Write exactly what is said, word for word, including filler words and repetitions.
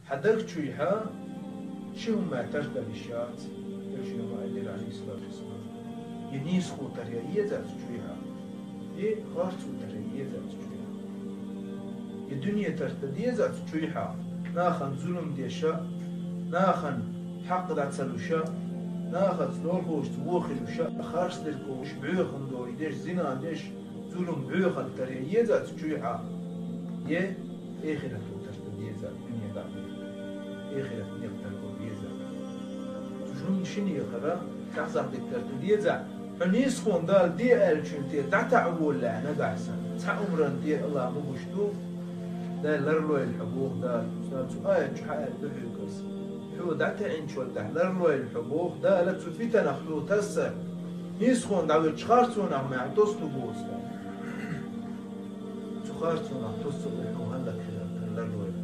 Хьан даг чуйхьа ши хӀума тарталла йиш яц, Элчано ма аьллера, Ӏалайхи ссалату вассалам. Е нийсхо тара еза цу чуйхьа, е харцо тара еза цу чуйхьа. Е дуьне тарталла деза цу чуйхьа, нахана зулам деш а, нахана хьакъ дӀа ца луш а, нахаца лоьхуш ца вохуьйтуш а, харцдерг хууш, боьха хӀума деш, зина деш, зулам, боьхалла тара еза цу чуйхьа, е эхирато тарталла деза, дуьне дӀа а бехке, эхират некъ тара еза. Цу шин-, шиннехара цхьа сахьтехь тарталла деза. Хьо нийсхо Дала де аьллачун тӀера дӀатаӀа волалахь нагахь санна, цхьа омран тӀера АллахӀа ма гуш ду, Дала ларлойла хьо боху Дала. Цу аят чу хьааьлла ду хьоьга аса. Хьо дӀатаӀинчул тӀаьхьа ларлойла хьо боху Дала, цу питанах хьо тасса. Нийсхо дӀавоьдучу харцонах ма хьо тосу ду боху Дала. Цу харцонах тосса хьо хӀаллакьхиларна ларлойла.